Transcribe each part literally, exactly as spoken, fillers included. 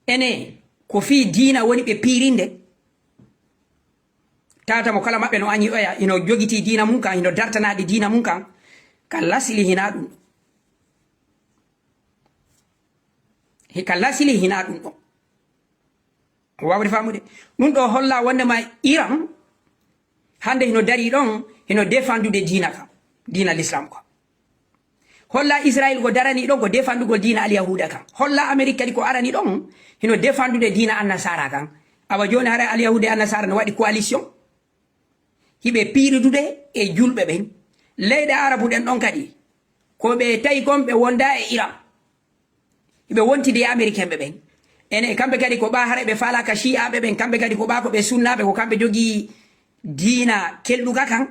Ene, ko fii diina woni ɓe piirinde. Tawata mo kala maɓɓe no añi oya, hino jogitii diina mum kan, hino dartanaade diina mum kan, ka lasili hinaa ɗum ɗon. Hi-, ka lasili hinaa ɗum ɗon. Waawde faamude. Ɗum ɗo holla wondema Iran, hannde hino darii ɗon, hino defandude diina kan, diina l'islam kan. Holla Israel ko daranii ɗon ko defandugol diina Alyahuuda kan. Holla Amerik kadi ko arani ɗon, hino defandude diina Annasaara kan. Awa jooni hara Alyahuuda e Annasaara no waɗi coalition. Hiɓe piiridude e julɓe ɓen. Leyɗe Arabu ɗen ɗon kadi, ko ɓe tawi kon ɓe wonda e Iran. Hiɓe wontidi e Amerikenɓe ɓen. Ene, kamɓe kadi ko ɓa hara ɓe faalaaka Shi'aaɓe ɓen, kamɓe kadi ko ɓa ko ɓe Sunnaaɓe, ko kamɓe jogii diina kelɗuka kan.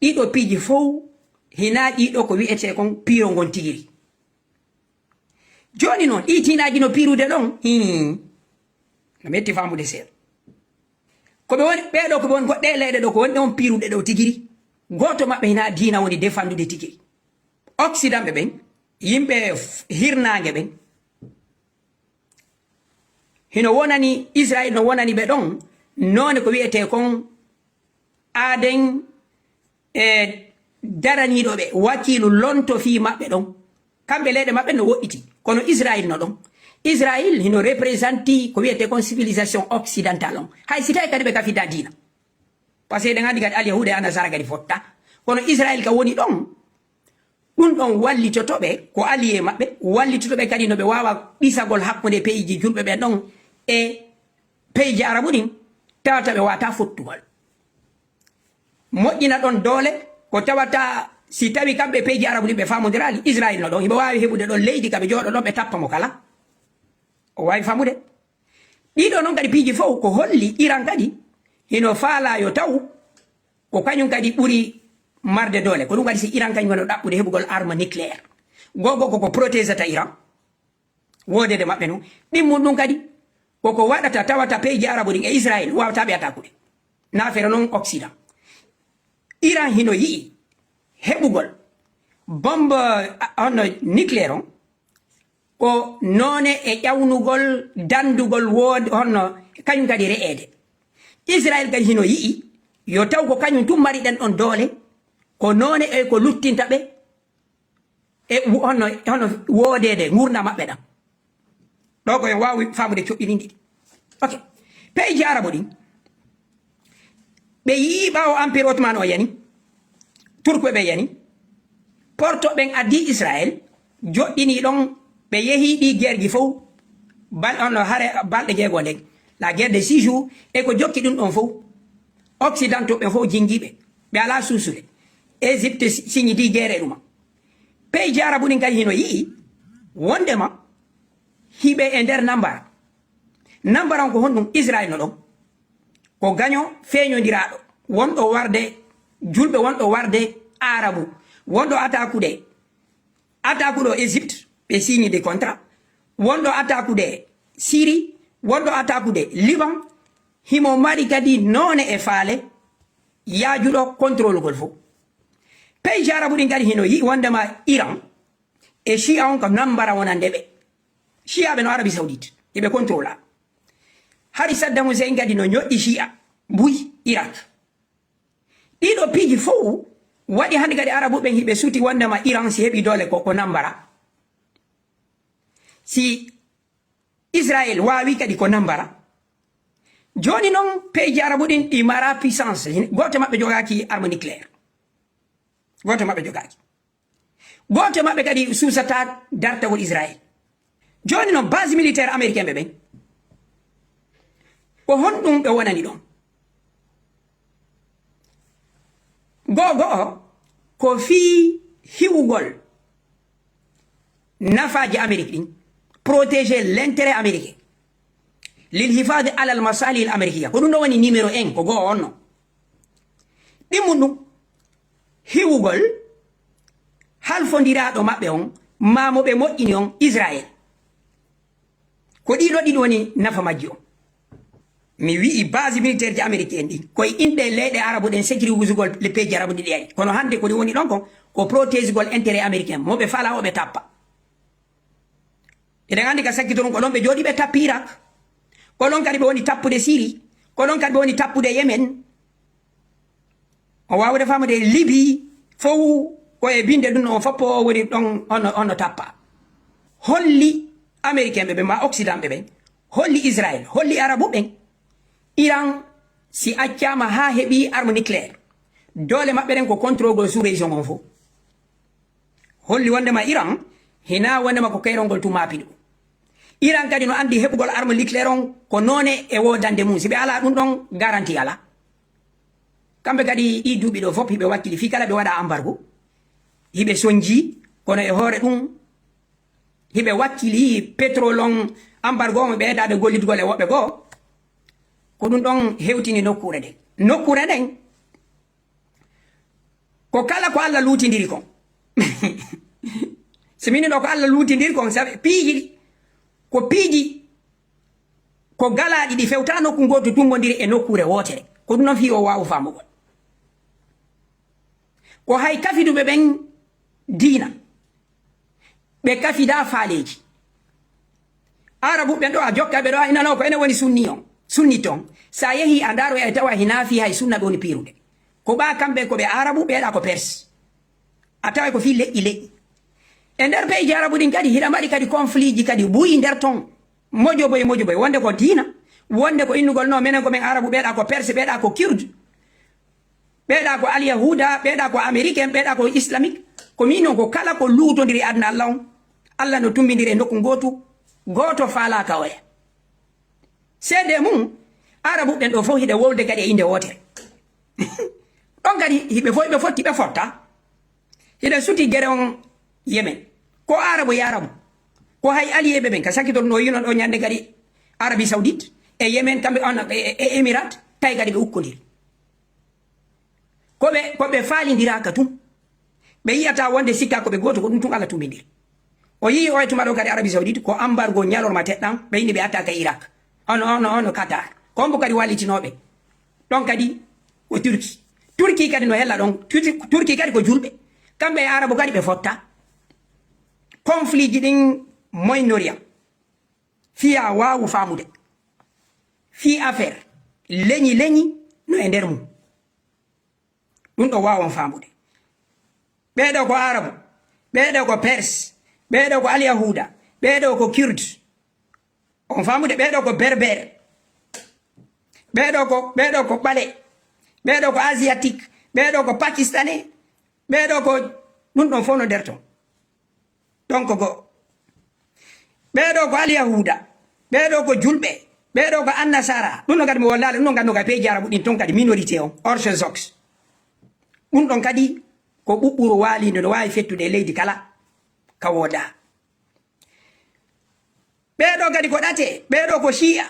Ɗiɗo piiji fow, hinaa ɗiɗo ko wi'etee kon piiro ngon tigiri. Jooni non, ɗii tiinaaji no piirude ɗon, hii, no metti faamude seeɗa. Ko ɓe woni, ɓee ɗoo ko ɓe woni, ko ɗee leyɗe ɗoo ko woni ɗon piiruɗe ɗoo tigiri. Gooto maɓɓe hinaa diina woni defandude tigiri. Occident ɓe ɓen, yimɓe f-, hirnaange ɓen, hino wonani, Israel no wonani ɓe ɗon, noone ko wi'etee kon aaden e daraniiɗo ɓe, wakiilu lonto fii maɓɓe ɗon. Kamɓe leyɗe maɓɓe no woɗɗiti, kono Israel no ɗon. Israel hino représenté ko wi'etee kon civilisation occidentale on. Hay si tawi kadi ɓe kafidaa diina. Parce que eɗen anndi kadi Alyahuuda e Annasaara kadi fotta. Kono Israel ka woni ɗon, ɗum ɗon wallitoto ɓe, ko allié maɓɓe, wallitoto ɓe kadi no ɓe waawa ɗisagol hakkunde peyiiji julɓe ɓen ɗon e peyiiji Arabu ɗin, tawata ɓe waawataa fottugol. Moƴƴina ɗon doole, ko tawata si tawi kamɓe peyiiji Arabu ɗin ɓe faamondiraali, Israel no ɗon, hiɓe waawi heɓude ɗon leydi ka ɓe jooɗo ɗon, ɓe tappa mo kala. O waawi faamude. Ɗiɗo non kadi piiji fow ko holli Iran kadi hino faalaa yo taw ko kañum kadi ɓuri marde doole. Ko ɗum kadi si Iran kañum kadi no ɗaɓɓude heɓugol arme nucléaire. Gogo koko protégata Iran. Woodede maɓɓe non. Ɗimmun ɗum kadi koko waɗata tawata peeji Arabu ɗin e Israel waawataa ɓe attaqude. Naafere non Occident. Iran hino yi'i heɓugol bombe, a, honno nucléaire on, ko noone e ƴawnugol, dandugol wood-, honno kañum kadi re'eede. Israel kadi hino yi'i yo taw ko kañum tun mari ɗen ɗon doole, ko noone e ko luttinta ɓe e wu-, honno, honno woodeede ngurndan maɓɓe ɗan. Ɗo ko en waawi faamude coɗɗi ɗin ɗiɗi. Ok. Peeji Arabu ɗin, ɓe yi'i ɓaawo Empire Ottoman o yani, Turkuɓe ɓe yani, Porto ɓen addi Israel, joɗɗini ɗon, ɓe yehi ɗi guerreji fow, bal-, on hare balɗe jeego nden. La guerre de six jours, e ko jokki ɗum ɗon fow. Occidentaux ɓen fow jingiɓe, ɓe alaa suusude. Égypte si-, signi di guerre e ɗuma. Peeji Arabu ɗin kadi hino yi'i wondema hiɓe e nder nambara. Nambara on ko honɗum? Israel no ɗon. Ko gaño feeñondiraaɗo, wonɗo warde julɓe, wonɗo warde Arabu, wonɗo attaqude, attaqude Égypte, ɓe signi des contrats, wonɗo attaqude Syrie, wonɗo attaqude Liban, himo mari kadi noone e faale yaajuɗo contrôlugol fow. Peeji Arabu ɗin kadi hino yi'i wondema Iran e Shia on ko nambara wonande ɓe. Shia ɓe no Arabie Saoudite, hiɓe contrôla. Hari Saddam Hussein kadi no ñoƴƴi Shia, buy Irak. Ɗiɗo piiji fow waɗi hannde kadi Arabu ɓen hiɓe suti wondema Iran si heɓi doole ko, ko nambara. Si Israel waawi kadi ko nambara. Jooni non peeji Arabu ɗin ɗi mara puissance, hin-, gooto maɓɓe jogaaki arme nucléaire. Gooto maɓɓe jogaaki. Gooto maɓɓe kadi suusataa dartagol Israel. Jooni non base militaire américain ɓe ɓen, ko honɗum ɓe wonani ɗon? Goo go'o ko fii hiwugol nafaaji Amérique ɗin, protéger l'intérêt américain, lil hifadhi alal masalih al américain. Ko ɗum ɗo woni numéro un, ko go'o on non. Ɗimmun ɗum, hiwugol halfondiraaɗo maɓɓe on, maa mo ɓe moƴƴini on, Israel. Ko ɗiɗo ɗiɗi woni nafa majji on. Mi wi'i base militaire ji américain ɗin, koye inɗe leyɗe Arabu ɗen sécurisugol le peeji Arabu ɗi ɗe ari. Kono hannde ko ɗi woni ɗon kon, ko protésigol intérêt américain, mo ɓe fala o ɓe tappa. Eɗen anndi ka sakkitoɗon ko ɗon ɓe jooɗi ɓe tappi Irak. Ko ɗon kadi ɓe woni tappude Siri. Ko ɗon kadi ɓe woni tappude Yemen. O waawude faamude Libi fow ko e binde ɗum on foppo woni ɗon ono, ono tappa. Holli Américain ɓe ɓen ma Occident ɓe ɓen. Holli Israël. Holli Arabu ɓen. Iran si accaama haa heɓi arme nucléaire. Doole maɓɓe ɗen ko contrôle sous région on fow. Holli wondema Iran, hinaa wondema ko keerol ngol tun maapi ɗum. Iran kadi no anndi heɓugol arme nucléaire on ko noone e woodande mum. Si ɓe alaa ɗum ɗon, garanti alaa. Kamɓe kadi ɗii duuɓi ɗoo fof hiɓe wakkili fii kala ɓe waɗa embargo. Hiɓe sonji, kono e hoore ɗum, hiɓe wakkili pétrole on, embargo on ɓeydaade gollitgol e woɓɓe goo. Ko ɗum ɗon hewtini nokkuure nden. Nokkuure nden, ko kala ko Alla luutindiri kon. Si minin ɗo ko Alla luutindiri kon, sabi piiji, ko piiji, ko galaaɗi ɗi fewta nokku ngootu tummbondiri e nokkuure wootere. Ko ɗum noon fii o waawu faamugol. Ko hay kafiduɓe ɓen diina, ɓe kafida faaleeji. Arabu ɓen ɗo a jokka ɓe ɗo a inano ko enen woni sunni on, sunni ton. Sa yehi a ndaaro e tawa hina fii hay sunna ɓe woni piirude. Ko ɓa kamɓe ko ɓe Arabu, ɓeeɗa ko Perse. A tawa ko fii leƴƴi leƴƴi. E nder peeji Arabu ɗin kadi, hiɗa mari kadi conflit ji kadi buyi nder ton. Mojo boy, mojo boy. Wonde ko diina, wonde ko innugol no menen ko men Arabu, ɓeeɗa ko Perse, ɓeeɗa ko Kurde. Ɓeeɗa ko Alyahuuda, ɓeeɗa ko Américain, ɓeeɗa ko islamique. Ko min non ko kala ko luutondiri aduna Alla on. Alla no tumbindiri e nokku ngootu, gooto faalaaka oya. Seede mum, Arabu ɓen ɗo fof hiɗe wolde kadi e innde wootere. Ɗon kadi hiɓe fof hiɓe fotti ɓe fotta. Hiɗen suti gere on Yemen. Ko Arabu e Arabu. Ko hay allié ɓe ɓen ka sakkitol no yino ɗo ñande kadi Arabie Saoudite e Yemen kamɓe on e, e, e Émirats tawi kadi ɓe ukkondiri. Ko ɓe, ko ɓe faalindiraaka tun. Ɓe yi'ata wonde sikka ko ɓe gooto, ko ɗum tun Alla tumbindiri. O yi'i o e tuma ɗo kadi Arabie Saoudite, ko embargo ñalorma teɗɗan, ɓe inni ɓe attaque Irak. Ono, ono, ono Qatar. Ko mbo kadi wallitinooɓe. Ɗon kadi ko Turki. Turki kadi no hella ɗon. Turki, Turki kadi ko julɓe. Kamɓe e Arabu kadi ɓe fotta. Conflit ji ɗin Moyen-Orient. Fii a waawu faamude. Fii affaire. Leñi leñi no e nder mum. Ɗum ɗo waawon faamude. Ɓee ɗoo ko Arabu, ɓee ɗoo ko Perse, ɓee ɗoo ko Alyahuuda, ɓee ɗoo ko Kurde. On faamude, ɓee ɗoo ko Berbere. Ɓee ɗoo ko, ɓee ɗoo ko ɓale. Ɓee ɗoo ko Asiatique. Ɓee ɗoo ko Pakistanais. Ɓee ɗoo ko, ɗum ɗon fof no nder ton. Ɗon ko goo. Ɓee ɗoo ko Alyahuuda. Ɓee ɗoo ko julɓe. Ɓee ɗoo ko Annasara. Ɗum ɗon kadi mo wallaale, ɗum ɗon kadi no ka peeji Arabu ɗin ton kadi minorité on, orthodoxe. Ɗum ɗon kadi ko ɓuɓɓuru waaliinde no waawi fettude e leydi kala ka woodaa. Ɓee ɗoo kadi ko ɗate, ɓee ɗoo ko Shi'a,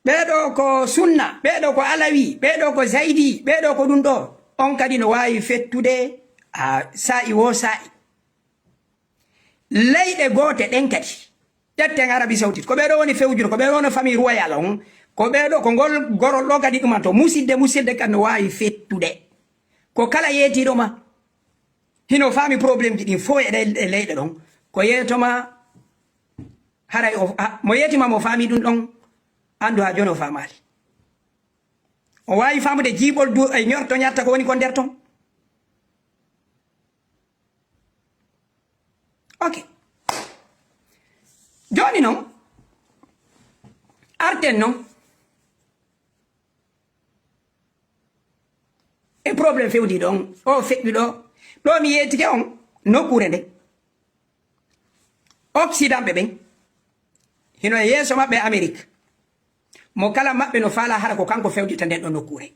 ɓee ɗoo ko Sunna, ɓee ɗoo ko Alawi, ɓee ɗoo ko Zaydi, ɓee ɗoo ko ɗum ɗoo. On kadi no waawi fettude, a, saa'i woo saa'i. Leyɗe goote ɗen kadi, ƴetten Arabie Saoudite, ko ɓee ɗoo woni fewjude, ko ɓee ɗoo woni famille royale on, ko ɓee ɗoo, ko ngol gorol ɗoo kadi ɗumanto. Musidde, musidde kadi no waawi fettude. Ko kala yeetiiɗo ma, hino faami problème ji ɗin fof e ɗe, e leyɗe ɗon, ko yeeto ma, haray o, a, mo yeeti ma mo faami ɗum ɗon, anndu haa jooni o faamaali. O waawi faamude jiiɓol du, e ñorto ñatta ko woni kon nder ton. Ok. Jooni non, arten non e problème fewndi ɗon, o feƴƴu ɗo. Ɗo mi yeetike on nokkuure nde. Occident ɓe ɓen, hino e yeeso maɓɓe Amérique. Mo kala maɓɓe no faala hara ko kanko fewjata nden ɗo nokkuure.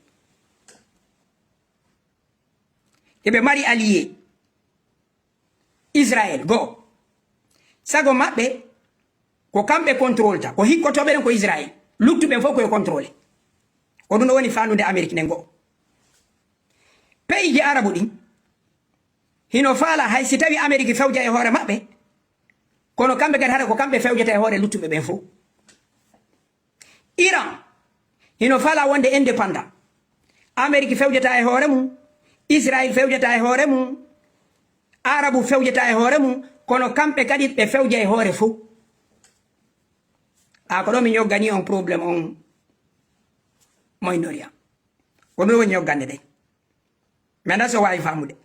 Eɓe mari allié. Israël, goo. Sago maɓɓe, ko kamɓe contrôle ta. Ko hikkotooɓe ɗen ko Israël. Luttuɓe fof ko yo contrôle. Ko ɗum ɗo woni faandude Amérique nden goo. Pays ji Arabu ɗin, hino faala hay si tawi Amérique fewja e hoore maɓɓe, kono kamɓe kadi hara ko kamɓe fewjata e hoore luttuɓe ɓen fof. Iran, hino faala wonde indépendant. Amérique fewjata e hoore mum, Israël fewjata e hoore mum, Arabu fewjata e hoore mum, kono kamɓe kadi ɓe fewja e hoore fof. A ko ɗo mi ñoggani on problème on moynoria. Ko ɗum woni ñoggande ɗen. Mi anndaa so waawi faamude.